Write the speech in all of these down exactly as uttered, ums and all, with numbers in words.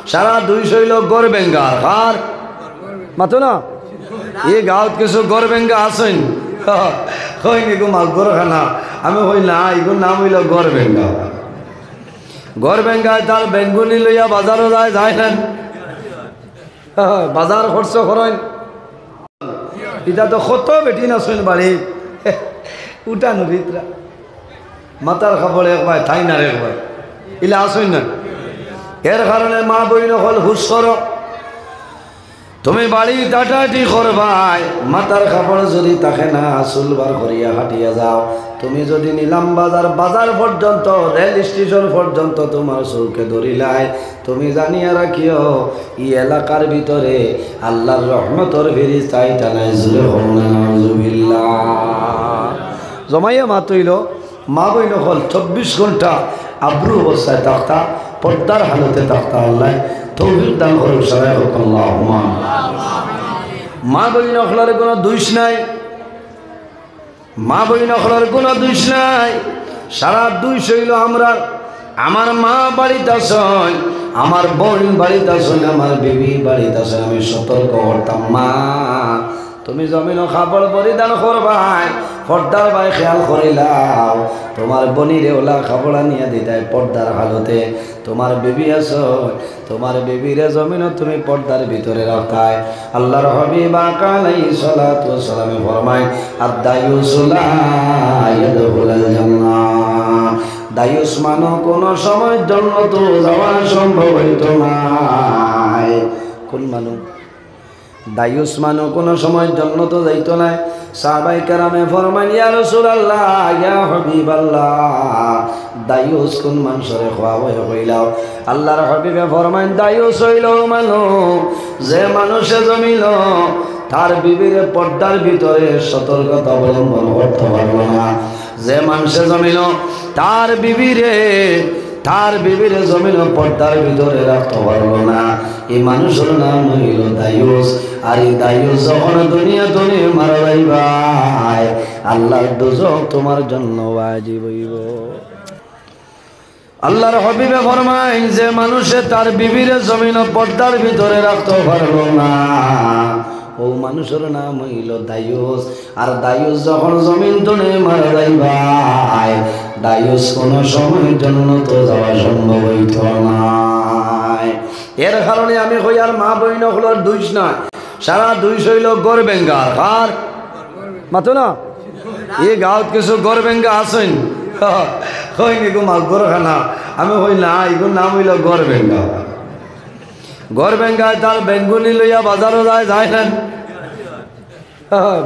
সারা দুইশ অইলো ঘর ভেঙ্গার। কার? মাতো না? ই গাঁওত কিছু ঘর ভেঙ্গা আছইন? কইন, "ইগু মাতবর খানা।" আমি কই, "না, ইগুর নাম অইলো ঘর ভেঙ্গা।" ঘর ভেঙ্গায় তার বেঙ্গুনি লইয়া বাজারো যায়, যায় না? বাজার খরচ করইন। ইতা তো কত বেটিন আছইন বাড়ি, উঠান ভিতরা, মাথার কাপড় এক বায়, থাইন আর এক বায়, ইলা আছইন না? এর কারণে মা বইন অকল হুশ করো। তুমি বাড়িত আটাআটি করবায়, মাথার কাপড় যদি থাকে না, চুল বার করিয়া হাটিয়া যাও। তুমি যদি নিলাম বাজার, বাজার পর্যন্ত, রেল স্টেশন পর্যন্ত তুমার চউখে ধরিলায়, তুমি জানিয়া রাখিও, ই এলাকার ভিতরে আল্লার রহমতর ফিরিস্তা আইতা নায়। জুরে কও না, নাউজুবিল্লাহ। জমাইয়া মাত অইলো, মা বইন অকল চব্বিশ ঘন্টা আব্রু অবস্থায় থাকতা, পর্দার হালতে থাকতা। আল্লায় তৌফিক দান করুক, সবাই কউক আল্লাহুম্মা আমিন। মা বইন অকলর কুনু দুষ নাই, মা বইন অকলর কুনু দুষ নাই। সারা দুষ অইলো আমরার। আমার মা বাড়িত আছইন, আমার বইন বাড়িত আছইন, আমার বিবি বাড়িত আছইন, আমি সতর্ক করতাম, মা, তুমি জমিনো কাপড় পরিধান করবায়, পর্দার বায় খেয়াল করিলাও। তুমার বইনরে অলা কাপড় আনিয়া দিতায় পর্দার হালতে। তুমার বিবি আছইন, তুমার বিবিরে জমিনো তুমি পর্দার ভিতরে রাখতায়। আল্লার হাবিব আকা আলাইহিস সালাতু ওয়াস সালামে ফরমাইন, "আদ-দায়ুসু লা ইয়াদখুলুল জান্নাহ।" দায়ুস মানুষ কুনু সময় জন্নতো যাওয়া সম্ভব অইতো নায়। কুন মানুষ? দায়ুস মানুষ কুনু সময় জন্নতো যাইতো নায়। সাহাবায়ে কেরামে ফরমাইন, "ইয়া রাসুলাল্লাহ, ইয়া হাবিবাল্লাহ, দায়ুস কুন মানষরে কওয়া অয় কইলাও?" আল্লার হাবিবে ফরমাইন, "দায়ুস অইলো মানুষ, যে মানুষে জমিনো তার বিবিরে পর্দার ভিতরে সতর্কতা অবলম্বন করতো পারলো না, যে মানষে জমিনো তার বিবিরে, তার বিবিরে জমিনো পর্দার ভিতরে রাখতো পারলো না, ই মানুষর নাম অইলো দায়ুস। আর ই দায়ুস যখন দুনিয়া থনে মারা যাইবায়, আল্লার দুজখ তুমার জন্য ওয়াজিব অইবো।" আল্লার হাবিবে ফরমাইন, যে মানুষে তার বিবিরে জমিনো পর্দার ভিতরে রাখতো পারলো না, অউ মানুষর নাম অইলো দায়ুস। আর দায়ুস যখন জমিন থনে মারা যাইবায়, দায়ুস কুনু সময় জন্নতো যাওয়া সম্ভব অইতো নায়। এর কারণে আমি কই, আর মা বইন অকলর দুষ নাই, সারা দুষ অইলো ঘর ভেঙ্গার। কার? মাতো না? ই গাঁওত কিছু ঘর ভেঙ্গা আছইন, কইন, "ইগু মাতবর খানা।" আমি কই, "না, ইগুর নাম অইলো ঘর ভেঙ্গা।" ঘর ভেঙ্গায় তার বেঙ্গুনি লইয়া বাজারো যায়, যায় না?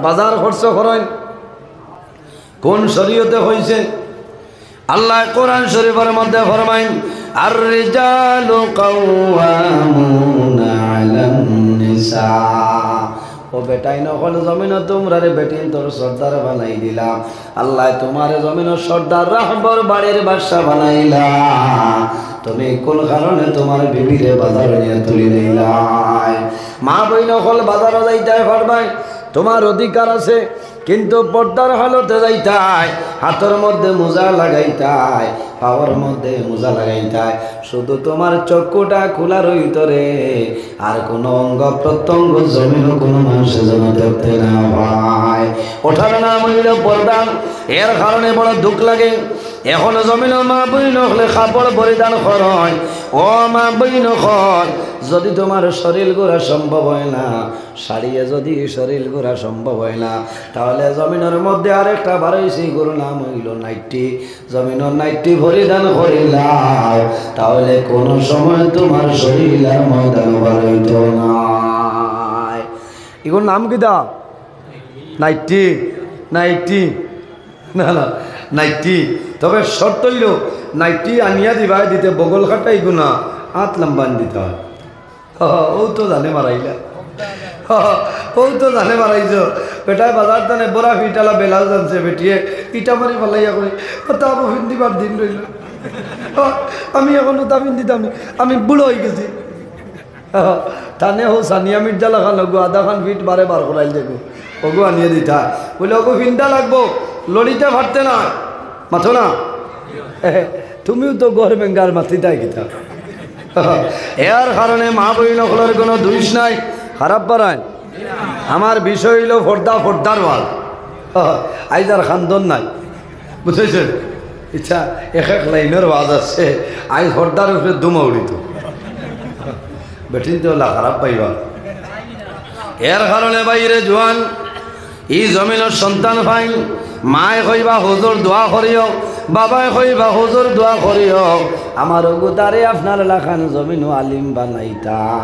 বাজার খরচ করইন। কুন শরীয়তে কইছে? আল্লায় কোরআন শরীফর মধ্যে ফরমাইন, "আর রিজালু কাওয়ামুনা আলান নিসা।" ও বেটাইন অকল, জমিনো তুমরারে বেটিন্তর সর্দার বানাই দিলাম। আল্লায় তুমারে জমিনো সর্দার, রাহবর, বাড়ির বাদশা বানাইলা। তুমি কুন কারণে তুমার বিবিরে বাজারো নিয়া তুলি দিলায়? মা বইন অকল, বাজারো যাইতায় পারবায়, তুমার অধিকার আছে, কিন্তু পর্দার হালতে যাইতায়, হাতর মধ্যে মুজা লাগাইতায়, পাওর মধ্যে মুজা লাগাইতায়, শুধু তুমার চক্ষুটা খুলা রইতো রে, আর কুনু অঙ্গ প্রত্যঙ্গ জমিনো কুনু মানষে যেন দেখতে না পায়। ওটার নাম অইলো পর্দা। এর কারণে বড় দুখ লাগে। এখন জমিনো মা বইন অকলে কাপড় পরিধান করইন। ও মা বইন অকল, যদি তুমার শরীল ঘুরা সম্ভব অয় না, শাড়িয়ে যদি শরীল ঘুরা সম্ভব অয় না, তাহলে জমিনর মধ্যে আরেকটা বার অইছে, ইগুর নাম অইলো নাইটি। জমিনো নাইটি পরিধান করিলাও, তাহলে কুনু সময় তুমার শরীল আর ময়দানো বার অইতো নায়। ইগুর নাম কিতা? Nighty, nighty. না, না, নাইটি। তবে শর্ত অইলো, নাইটি আনিয়া দিবায় দিতে বগল কাটা ইগু না, আত লম্বা দিতা অয়। হ, হ, অউ তো জানে মারাইলা। হ, হ, অউ তো জানে মারাইছো। বেটায় বাজার থানে বড়া ফিটআলা ব্লাউজ আনছে, বেটিয়ে ইটা মারি ফালাইয়া কয়, "ও তা আবু ফিন্দিবার দিন রইলো। হ, আমি এখন অতা ফিন্দিতাম না, আমি বুড়া অইগেছি।" হ, হ, থানে হউ সানিয়া মির্জা লাখান অগু, আধা খান ফিট বারে বার করাইল দেখো। অগু আনিয়া দিতা। বলে, "অগু ফিন্দা লাগবো, লড়িতে পারতে না।" মাতো না? তুমিও তো ঘর ভেঙ্গার মাতিতায় কিতা? এর কারণে মা বইন অকলর কুনু দুষ নাই, খারাপ পাইরায়। আমার বিষয় অইলো পর্দা, পর্দার ওয়াজ। আইজ আর কান্দন নাই, বুঝছইন? ইচ্ছা এক এক লাইনর ওয়াজ আছে, আইজ পর্দার উপরে দুমা উড়িত। বেটিন্তে অলা খারাপ পাইবা। এর কারণে ভাইরে জোয়ান, ই জমিনর সন্তান পাইন, মায় কইবা, "হুজুর দোয়া করিও", বাবায় কইবা, "হুজুর দোয়া করিও, আমার অগু তারে আপনার লাখান জমিনো আলিম বানাইতা।"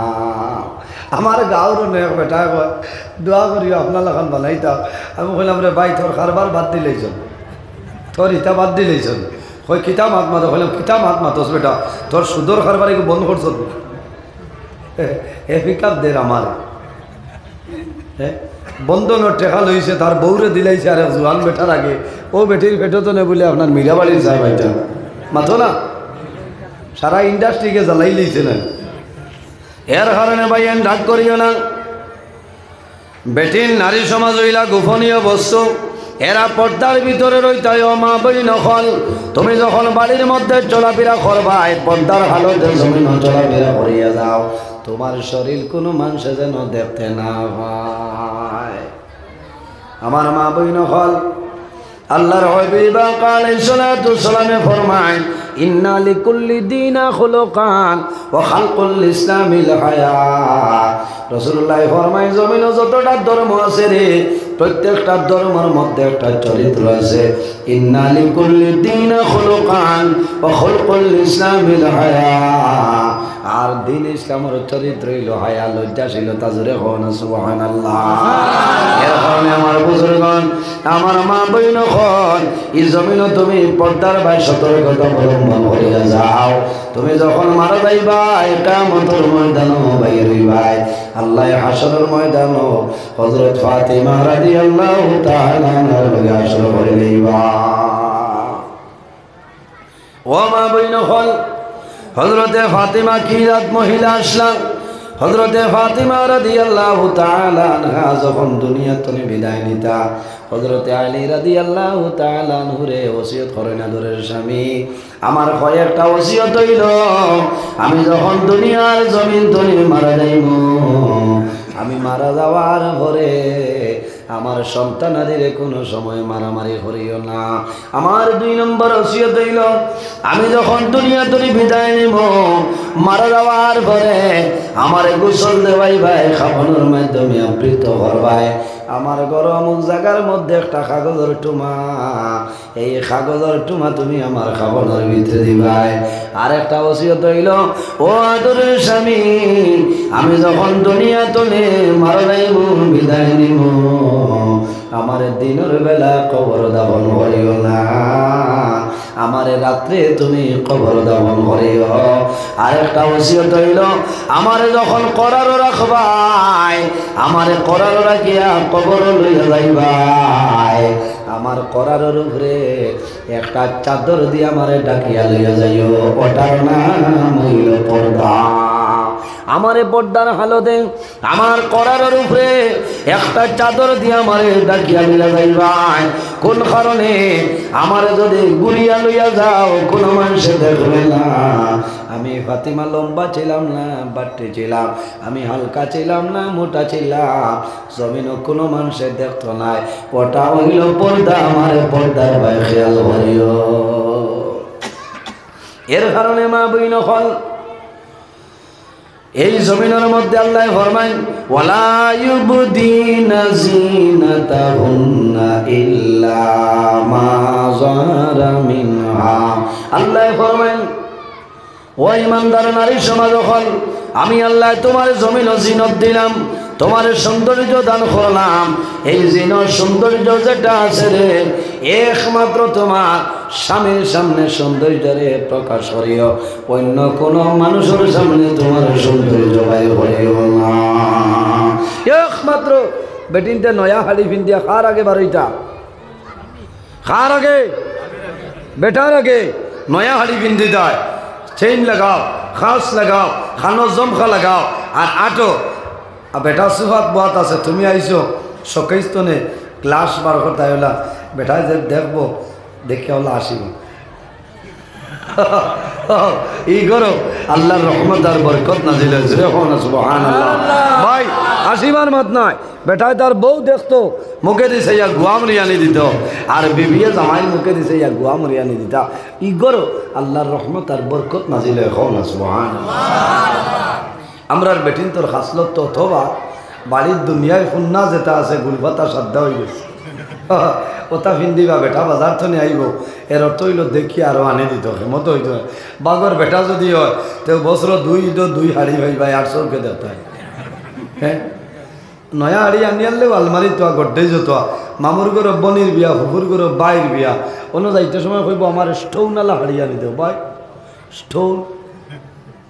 আমার গাঁওর অনেক বেটায় কয়, "দোয়া করিও, আপনার লাখান বানাইতা।" আমি কইলাম, "রে ভাই, তোর কারবার বাদ দিলাইছইন, তোর ইতা বাদ দিলাইছইন।" কয়, "কিতা মাত মাতো?" কইলাম, "কিতা মাত মাতস বেটা, তোর সুদর কারবার ইগু বন্ধ করছস?" হে পিক আপ দের আমার। হে, বন্ধনর টেকা লইছে, তার বউরে দিলাইছে আরেক জোয়ান বেটার আগে। অউ বেটির পেটো তো নে বুলে আপনার মীরাবাড়ির যায় ভাইটা। মাতো না? সারা ইন্ডাস্ট্রিকে জ্বালাইলাইছে না। এর কারণে ভাইয়াইন রাগ করিও না। বেটিন নারী সমাজ অইলা গোপনীয় বস্তু। এরা পর্দার ভিতরে রইতায়। ও মা বইন অকল, তুমি যখন বাড়ির মধ্যে চলাফিরা করবায়, পর্দার হালতে জমিনো চলাফিরা করিয়া যাও, তুমার শরীর কুনু মানষে যেন দেখতে না পায়। আমার মা বইন অকল, আল্লাহর হাবিব আলাইহিস সালাতু ওয়াস সালামে ফরমাইন, "ইন্না লিকুল্লি দিনা খুলুকান ওয়া খালকুল ইসলামিল হায়া।" রাসূলুল্লায় ফরমাইন, "জমিনো যতটা ধর্ম আছে রে, প্রত্যেকটা ধর্মর মধ্যে একটা চরিত্র আছে। ইন্না লিকুল্লি দিনা খুলুকান ওয়া খালকুল ইসলামিল হায়া।" আর দ্বীন ইসলামর চরিত্র অইলো হায়া, লজ্জাশীলতা। জোরে কও না সুবহানাল্লাহ। এর কারণে আমার বুজুর্গণ, আমার মা বইন অকল, ই জমিনো তুমি পর্দার বায় সতর্কতা অবলম্বন করিয়া যাও। তুমি যখন মারা যাইবায়, কিয়ামতর ময়দানো বাইর অইবায়, আল্লায় হাশরর ময়দানো হযরত ফাতিমা রাদিয়াল্লাহু তাআলা আনহার লগে হাশর করি লইবা। ও মা বইন অকল, হযরতে ফাতিমা কি জাত মহিলা আছলা? হযরতে ফাতিমা রাদিয়াল্লাহু তাআলা আনহা যখন দুনিয়া তনে বিদায় নিতা, হযরতে আলী রাদিয়াল্লাহু তাআলা আনহুরে ওসিয়ত করইন আদরের স্বামী, "আমার কয়েকটা ওসিয়ত অইলো, আমি যখন দুনিয়ার জমিন তনে মারা যাইমু, আমি মারা যাওয়ার পরে আমার সন্তানাদিরে কুনু সময় মারামারি করিও না। আমার দুই নম্বর ওসিয়ত অইলো, আমি যখন দুনিয়া তনে বিদায় নিমু, মারা যাওয়ার পরে আমারে গোসল দেওয়াইবায়, কাফনর মাধ্যমে আবৃত করবায়। আমার ঘরো অমুক জাগার মধ্যে একটা কাগজর টুমা, এই কাগজর টুমা তুমি আমার কাফনর ভিতরে দিবায়।" আরেকটা ওসিয়ত অইলো, "ও আদরের স্বামী, আমি যখন দুনিয়া তনে মারা যাইমু, বিদায় নিমু, আমারে দিনর বেলা কবরো দাফন করিও না, আমারে রাত্রে তুমি কবরো দাফন করিও।" আরেকটা ওসিয়ত অইলো, "আমারে যখন করারো রাখবায়, আমারে করারো রাখিয়া কবরো লইয়া যাইবায়, আমার করারর উপরে একটা চাদর দিয়া আমারে ঢাকিয়া লইয়া যাইও, ওটার নাম অইলো পর্দা।" আমারে পর্দার হালতে আমার করারর উপরে একটা চাদর দিয়া আমারে ঢাকিয়া লইয়া যাইবায়। কোন কারণে? আমারে যদি ঘুরিয়া লইয়া যাও, কুনু মানষে দেখবে না। আমি ফাতিমা লম্বা ছিলাম না বাট্টি ছিলাম, আমি হালকা ছিলাম না মোটা ছিলাম, জমিনো কুনু মানষে দেখতো নায়। ওটা অইলো পর্দা, আমারে পর্দার বায় খেয়াল করিও। এর কারণে মা বইন অকল, এই জমিনর মধ্যে আল্লায় ফরমাইন, "ওয়ালা ইউবদিনা জিনাতাহুন্না ইল্লা মা যাহারা মিনহা।" আল্লায় ফরমাইন, "ও ইমানদার নারী সমাজ অকল, আমি আল্লায় তুমারে জমিনো জিনত দিলাম, তুমারে সৌন্দর্য দান করলাম। এই জিনর সৌন্দর্য যেটা আছে রে, একমাত্র তুমার স্বামীর সামনে সৌন্দর্যরে প্রকাশ করিও, অইন্য কুনু মানুষর সামনে তুমার সৌন্দর্য বাইর করিও না।" একমাত্র বেটিন্তে নয়া শাড়ি পিন্দিয়া কার আগে বারইতা? কার আগে? বেটার আগে। নয়া শাড়ি পিন্দিতায়, চেইন লাগাও, খাস লাগাও, কানো জমকা লাগাও, আর আটো। আর বেটা সুফাত বওয়াত আছে, তুমি আইছো, শোকেস তনে গ্লাস বার করতায় অলা, বেটায় যে দেখবো, দেখিয়া অলা আসিব। ই ঘরো আল্লার রহমত আর বরকত নাজিল অয়। জোরে কও না সুবহানাল্লাহ। ভাই, হাসিবার মাত নাই। বেটায় তার বউ দেখতো, মুখেদি চাইয়া গুয়া মুড়ি আনি দিতো, আর বিবিয়ে জামাইর মুখেদি চাইয়া গুয়া মুড়ি আনি দিতা। ই ঘরো আল্লার রহমত আর বরকত নাজিল অয়। কও না সুবহানাল্লাহ। আমরার বেটিন্তর খাসলত তো অথবা বাড়ির দুনিয়ার ফুন্না যেটা আছে, গুলপাতা সাদ্দা অইগেছে। ওটা ফিন্দিবা বেটা বাজার থনে আইবো, এর অর্থ অইলো দেখি আরো আনি দিতো, হেমত অইতো না। বাগর বেটা যদি অয়, তে বছরো দুই ইদো দুই হাড়ি পাইবায়, আর চউখে দেখতায়। হ্যাঁ, নয়া হাড়ি আনিয়ারলেও আলমারিত থোয়া, গড্রেজো থোয়া, মামুর ঘরো বইনর বিয়া, ফুফুর ঘরো ভাইর বিয়া, অনো যাইতে সময় কইবো, "আমার stone আলা হাড়ি আনি দেও ভাই, stone।"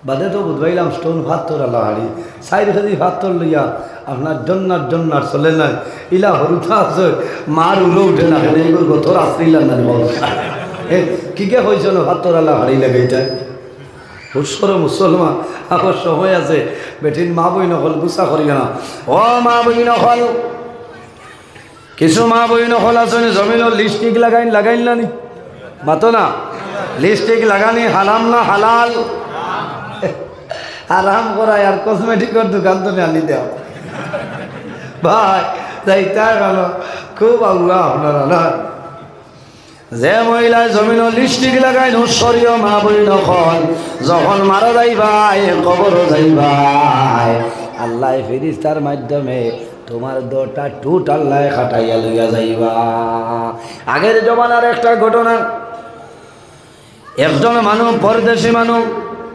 বাদে তো বুঝবাইলাম stone ফাত্তর আলা হাড়ি। চাইর কেজি ফাত্তর লইয়া আপনার জন্নার জন্নার চলে নাই। ইলা হুরুতা আছে, মার উরো উঠে না, কেনে এগুর গথর আসরিলা না বল। এ, কিগে কইছো না ফাত্তর আলা হাড়ি লাগাইতায়? হুশর মুসলমান, আবার সময় আছে। বেটিন মা বইন অকল গুসা করিও না। ও মা বইন অকল, কিছু মা বইন অকল আছইন, জমিনো lipstick লাগাইন, লাগাইন না নি? মাতো না। Lipstick লাগানি হারাম না হালাল? আরাম করায় আর cosmetic-র দোকান তো আনি দেও। ভাই, যাইতা কেন? খুব আগুয়া আপনারা না? যে মহিলায় জমিনো lipstick লাগাইন, হুশরিও মা বইন অকল, যখন মারা যাইবায়, কবরো যাইবায়, আল্লায় ফিরিস্তার মাধ্যমে তুমার দুইটা ঠুট আল্লায় কাটাইয়া লইয়া যাইবা। আগের জমানার একটা ঘটনা, একজন মানুষ, পরদেশি মানুষ,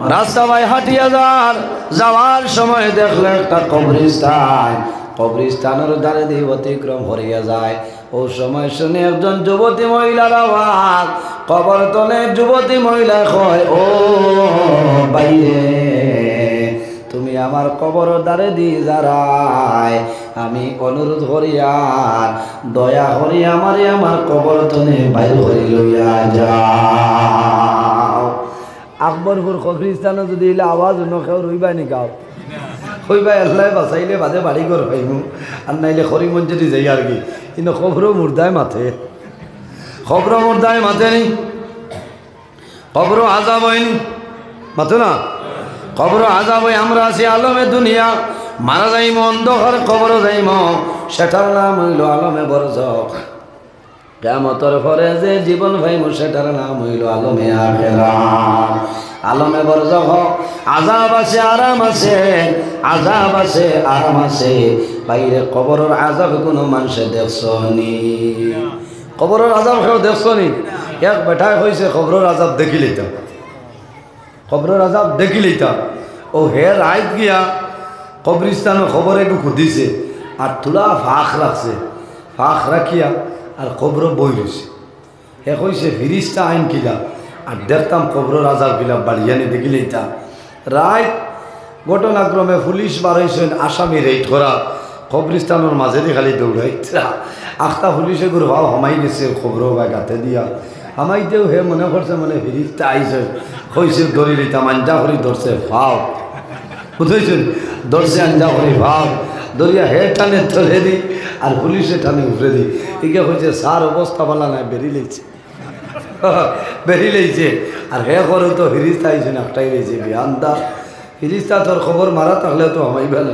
রাস্তা বায় হাঁটিয়া যার, যাওয়ার সময় দেখলো একটা কবরস্থান, কবরস্থানর দ্বারেদি অতিক্রম করিয়া যায়। অউ সময় হুনে একজন যুবতী মহিলার আওয়াজ, কবর তনে যুবতী মহিলায় কয়, "ও ভাইরে, তুমি আমার কবরর দ্বারেদি যারায়, আমি অনুরোধ করিয়ার, দয়া করি আমারে আমার কবর তনে বাইর করি লইয়া যাও।" আকবরপুর কবরস্থানো যদি ইলা আওয়াজ হুনো, কেউ রইবায় নি গাঁও? কইবায়, "আল্লায় বাঁচাইলে বাদে বাড়ি ঘর পাইমু, আর নাইলে করিমগঞ্জেদি যাইয়ার গি।" ইনো কবরো মুর্দায় মাতে, কবরো মুর্দায় মাতে নি। কবরো আজাব অয় নি? মাতো না। কবরো আজাব অয়, আমরা আছি আলমে দুনিয়া, মারা যাইমু, অন্ধকার কবরো যাইমু, সেটার নাম অইলো আলমে বরজখ। কিয়ামতর পরে যে জীবন পাইমু, সেটার নাম অইলো আলমে আখেরাত। আলমে বরজখ, আজাব আছে, আরাম আছে, আজাব আছে, আরাম আছে। ভাইরে, কবরর আজাব কুনু মানষে দেখছো নি? কবরর আজাব কেউ দেখছো নি? এক বেটায় কইছে, "কবরর আজাব দেখিলিতাম।" কবরর আজাব দেখিলিতাম। অউ হে রাইত গিয়া কবরস্থানো কবর এগু খুদিছে, আর থুড়া ফাঁক রাখছে, ফাঁক রাখিয়া আর কবরো বই রইছে। হে কইছে, "ফিরিস্তা আইন কিলা, আর দেখতাম কবরর আজাব কিলা, বাড়িয়ানি দেখিলিতাম।" রাইত ঘটনাক্রমে পুলিশ বারইছইন, আসামি রেইড করা, কবরস্থানর মাজেদি খালি দৌড়াইতরা। আখতা পুলিশে গুর ফাও হামাই গেছে কবরো বা গাতে দিয়া। হামাইতেউ হে মনে করছে মানে ফিরিস্তা আইছইন, কইছে, "ধরিলিতাম।" আঞ্জা করি ধরছে ফাও, বুঝছইন? ধরছে আঞ্জা করি ফাও, ধরিয়া হে টানে তলেদি, আর পুলিশে টানে উপরেদি। ইগে কইছে, "স্যার, অবস্থা ভালা নায়, বেরিলিছে।" বেরিলিছে। আর হে করো তো ফিরিস্তা আইছইন, আটকাইলিছে, বেয়ান্দা। ফিরিস্তা তোর কবর মারা থাকলে তো হামাইবা না।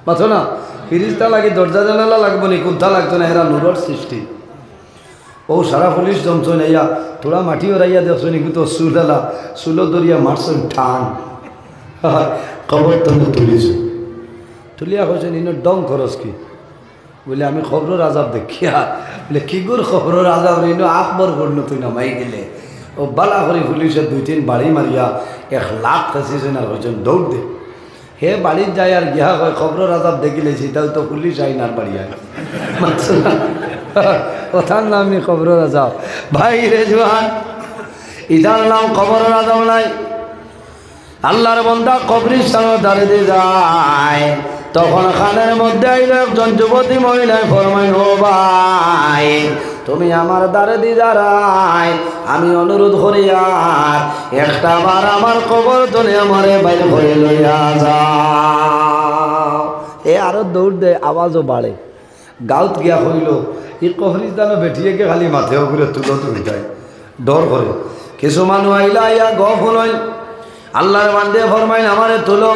মাতো না, ফিরিস্তা লাগি দরজা জানালা লাগবো নি, কুন্তা লাগতো না, এরা নূরর সৃষ্টি। অউ সারা পুলিশ জমছইন আইয়া, থুড়া মাটি অরাইয়া দেখছইন, ইগু তো চুল আলা, চুলো ধরিয়া মারছইন টান। কবর তনে তুলিছইন। তুলিয়া কইছইন, "ইনো ঢং করস কি?" বলে, "আমি কবরর আজাব দেখিয়ার।" বলে, "কিগুর কবরর আজাব রে? ইনো আকবরপুর নু তুই নামাই দিলে।" অউ ভালা করি পুলিশে দুই তিন বাড়ি মারিয়া এক লাত খেছিছইন আর কইছইন, "দৌড় দে।" হে বাড়িত যায় আর গিয়া কয়, "কবরর আজাব দেখিলিছি, ইটাউ তো পুলিশ আইন আর বাড়ি আইন।" মাতো না। অটার নামই কবরর আজাব। ভাইরে জোয়ান, ইটার নাম কবরর আজাব নায়। আল্লার বন্দা কবরস্থানর দ্বারেদি যায়, তখন কানর মধ্যে আইলো একজন যুবতী মহিলায় ফরমাইন, "ও ভাই, তুমি আমার দ্বারেদি যারায়, আমি অনুরোধ করিয়ার একটা বার আমার কবর তনে আমারে বাইর করি লইয়া যাও।" হে আরো দৌড় দেয়, আওয়াজও বাড়ে। গাঁওত গিয়া কইলো, "ই কবরস্থানো বেটিয়ে কে খালি মাতে অগুরে তুলো তুলতায়, ডর করে।" কিছু মানুষ আইলা, আইয়া গফ হুনইন। আল্লার বান্দায় ফরমাইন, "আমারে তুলো।"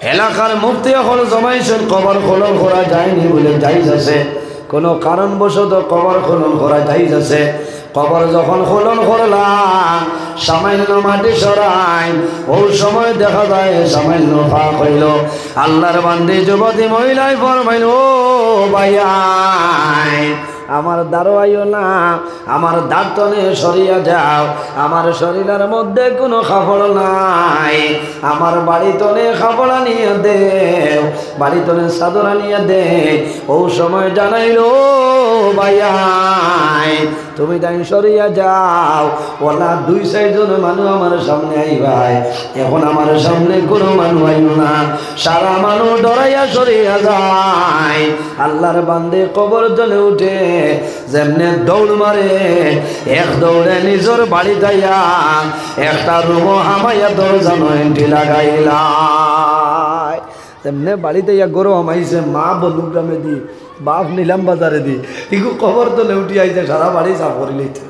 এলাকার মুফতি অকল জমাইছইন, কবর খনন করা যায়নি বুলে জায়েজ আছে, কোনো কারণবশত কবর খনন করা জায়েজ আছে। কবর যখন খনন করলা, সামান্য মাটি সরাইন, অউ সময় দেখা যায় সামান্য ফাঁক অইলো। আল্লার বান্দায় যুবতী মহিলায় ফরমাইন, "ও ভাইয়াইন, আমার দ্বারো আইও না, আমার দ্বার তনে সরিয়া যাও, আমার শরীলর মধ্যে কুনু কাপড় নাই, আমার বাড়ি তনে কাপড় আনিয়া দেও, বাড়ি তনে চাদর আনিয়া দেও।" অউ সময় জানাইলো, "ও ভাইয়াইন, তুমি তাইন সরিয়া যাও, অলা দুই চাইরজন মানুষ আমার সামনে আইবায়, এখন আমার সামনে কুনু মানুষ আইও না।" সারা মানুষ ডরাইয়া সরিয়া যায়। আল্লার বান্দায় কবর তনে উঠে, যেমনে দৌড় মারে, এক দৌড়ে নিজর বাড়িত আইয়া একটা রুমো হামাইয়া দরজা নয়নটি লাগাইলায়। যেমনে বাড়িত আইয়া ঘরো হামাইছে, মা বনুগ্রামেদি, বাপ নিলাম বাজারেদি, ইগু কবর তনে উঠি আইছে, সারা বাড়ি সাফ করিলিছে।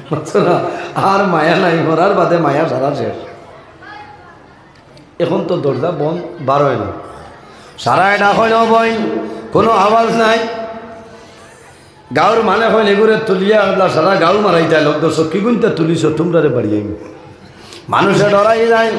বুঝছো না? আর মায়া নাই, মরার বাদে মায়া সারা শেষ। এখন তো দরজা বন্ধ, বার অয় না। সারা এটা কইল বই, কুনু আওয়াজ নাই। গাউর মানে কইল, "এগুরে তুলিয়া আনলা, সারা গাউ মারাইতা লোক, দর্শক কি গুনতে তুলিছ, তুমরারে বাড়ি আইমু।" মানুষে ডরাই যায়।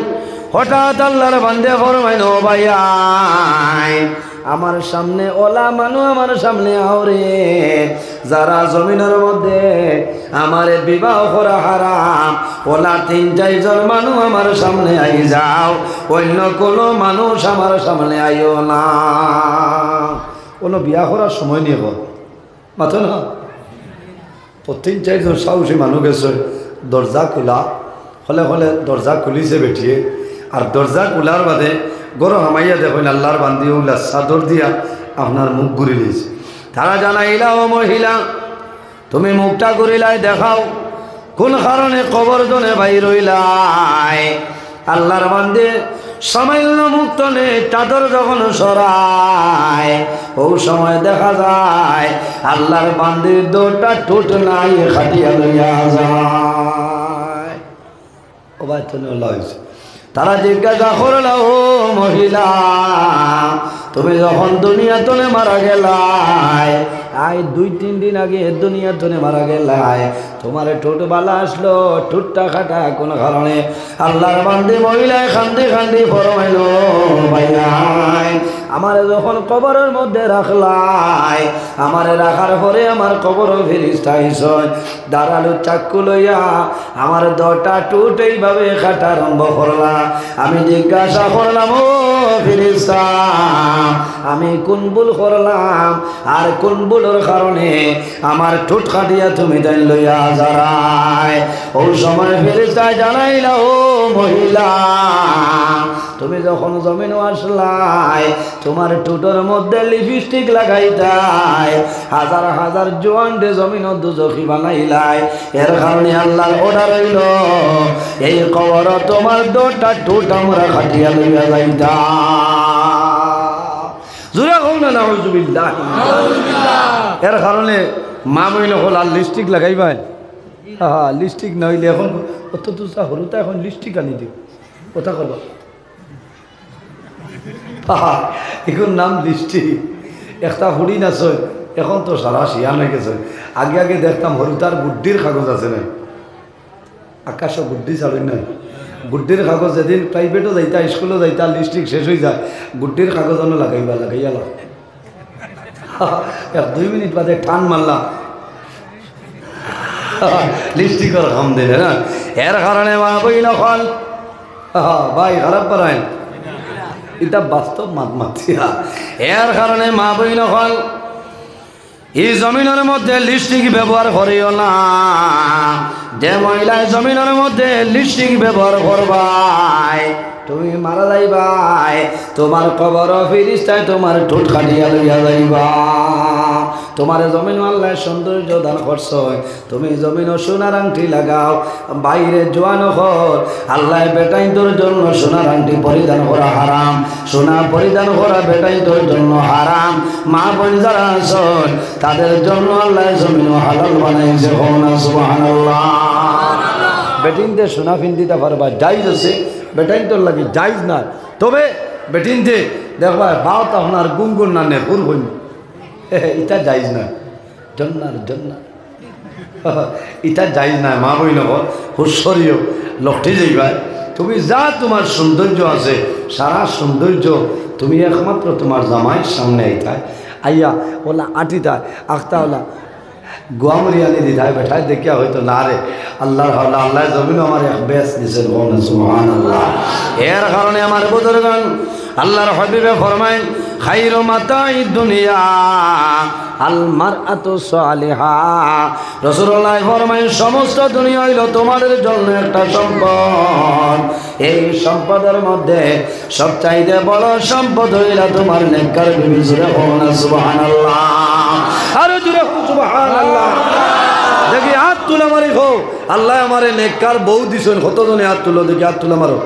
হঠাৎ আল্লার বান্দায় ফরমাইন, "ও ভাইয়াইন, আমার সামনে অলা মানুষ আমার সামনে আও রে, যারা জমিনর মধ্যে আমারে বিবাহ করা হারাম, অলা তিন চাইরজন মানুষ আমার সামনে আই যাও, অইন্য কুনু মানুষ আমার সামনে আইও না।" অনো বিয়া করার সময় নি কর, মাতো না। তো তিন চাইরজন সাহসী মানুষ গেছে, দরজা খুলা, খলে খলে দরজা খুলিছে বেটিয়ে। আর দরজা খুলার বাদে ঘরো হামাইয়া দেখইন আল্লার বান্দায় অলা চাদর দিয়া আপনার মুখ ঘুরি লিছে। তারা জানাইলা, "ও মহিলা, তুমি মুখটা ঘুরিলায় দেখাও, কুন কারণে কবর তনে বাইর অইলায়?" আল্লার বান্দায় সামান্য মুখ তনে চাদর যখন সরায়, অউ সময় দেখা যায় আল্লার বান্দার দুইটা ঠুট নাই, কাটিয়া লইয়া যায়। ও ভাই, তনে অলা অইছে। তারা জিজ্ঞাসা করলা, "ও মহিলা, তুমি যখন দুনিয়া তনে মারা গেলায়, আই দুই তিন দিন আগে দুনিয়া তনে মারা গেলায়, তুমার ঠুট বালা আছলো, ঠুটটা কাটা কুন কারণে?" আল্লার বান্দায় মহিলায় কান্দি কান্দি ফরমাইল, "ভাইয়াইন, আমারে যখন কবরর মধ্যে রাখলায়, আমারে রাখার পরে আমার কবরো ফিরিস্তা আইছইন, ধারালো চাক্কু লইয়া আমার দুইটা ঠুট এইভাবে কাটা আরম্ভ করলা। আমি জিজ্ঞাসা করলাম, 'ও ফিরিস্তা, আমি কুন ভুল করলাম, আর কুন ভুলর কারণে আমার ঠুট কাটিয়া তুমি তাইন লইয়া যারায়?' অউ সময় ফিরিস্তায় জানাইলা, "ও মহিলা, তুমি যখন জমিনো আছলায়, তুমার ঠুটর মধ্যে লিপস্টিক লাগাইতায়, হাজার হাজার জোয়ানরে জমিনো দুজখি বানাইলায়, এর কারণে আল্লার অর্ডার অইলো, এই কবরো তুমার দুইটা ঠুট আমরা কাটিয়া লইয়া যাইতাম।" জোরে কও না, নাউজুবিল্লাহ। এর কারণে মা বইন অকল আর লিপস্টিক লাগাইবায়। আহা, লিপস্টিক না অইলে এখন অত তুসা হুরুতা এখন লিপস্টিক আনি দিও। কথা কবা। আহা, ইগুর নাম লিপস্টিক। একটা হুড়ি না ছয়, এখন তো সারা শিয়ান অই গেছে। আগে আগে দেখতাম হুরুতার গুড্ডির কাগজ আছে না? আকাশো গুড্ডি ছাড়ইন না। গুড্ডির কাগজ যেদিন প্রাইভেটো যাইতা, স্কুলো যাইতা, লিপস্টিক শেষ অই যায়, গুড্ডির কাগজ অনো লাগাইবা, লাগাইয়া লাও। এক দুই মিনিট বাদে টান মারলা, লিপস্টিকর কাম দিলে না। এর কারণে মা বইন অকল, ভাই খারাপ পাইরায়, ইটা বাস্তব মাত মাতিয়া। এর কারণে মা বইন অকল, ই জমিনর মধ্যে লিপস্টিক ব্যবহার করিও না। যে মহিলায় জমিনর মধ্যে লিপস্টিক ব্যবহার করবায়, তুমি মারা যাইবায়, তুমার কবরো ফিরিস্তায় তুমার ঠুট কাটিয়া লইয়া যাইবা। তুমারে জমিনো আল্লায় সৌন্দর্য দান করছইন, তুমি জমিনো সোনার আংটি লাগাও। বাইরে জোয়ান অকল, আল্লায় বেটাইন্তর জন্য সোনার আংটি পরিধান করা হারাম, সোনা পরিধান করা বেটাইন্তর জন্য হারাম। মা বইন যারা আছইন, তাদের জন্য আল্লায় জমিনো হালাল বানাইছে। কও না সুবহানাল্লাহ। বেটিন্তে সোনা ফিন্দিতা পারবা, জাইজ আছে, বেটাইন্তর লাগি জাইজ নায়। তবে বেটিন্তে দেখবা, বাও তখন আর গুঙ্গুর না নেপুর হইন, ইতা জাইজ নায়। জন্নার জন্না ইতা জাইজ নায়। মা বইন অকল, হুঁশিয়ারিও, লটকি যাইবায়। তুমি যা তুমার সৌন্দর্য আছে, সারা সৌন্দর্য তুমি একমাত্র তুমার জামাইর সামনে আইতায়, আইয়া অলা আটিতায়, আখতা অলা গুয়ামুড়ি আনি দিতায়, বেটায় দেখিয়া হয়তো না রে, আল্লার হাওলা, আল্লায় জমিনো আমারে এক বেহেস্ত দিছইন, কও না সুবহানাল্লাহ। এর কারণে আমার বুজুর্গান, আল্লার হাবিবে ফরমাইন, "খাইরু মাতাই দুনিয়া আল মারআতু সালিহা।" রাসূলুল্লায় ফরমাইন, "সমস্ত দুনিয়া অইলো তুমার জন্য একটা সম্পদ। এই সম্পদের মধ্যে সবচাইতে বড় সম্পদ অইলা তুমার নেককার বিবি।" জুরে কও না সুবহানাল্লাহ। আরো জুরে কও সুবহানাল্লাহ। দেখি আত তুলা মারি কও, আল্লায় আমারে নেককার বউ দিছইন। কতজনে আত তুলো দেখি, আত তুলা মারো।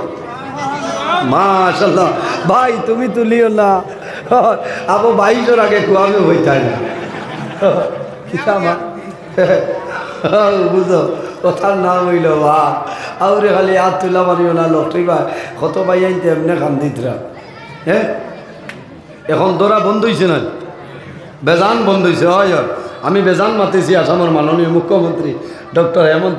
মাশাআল্লাহ। ভাই, তুমি তুলিও না। আবু বাইশর আগে কুয়াবে হইতায় না। কিতা মা? বুঝো, কথার নাম অইলো বা। আউরে খালি আত তুলা মারিও না, লটকি যাইবায়। কত ভাইয়াইন্তে এমনে কান্দিতরা। হ্যাঁ? এখন ধরা বন্ধ অইছে না? বেজান বন্ধ অইছে, অয়, অয়। আমি বেজান মাতিছি আসামর মাননীয় মুখ্যমন্ত্রী ডক্টর হেমন্ত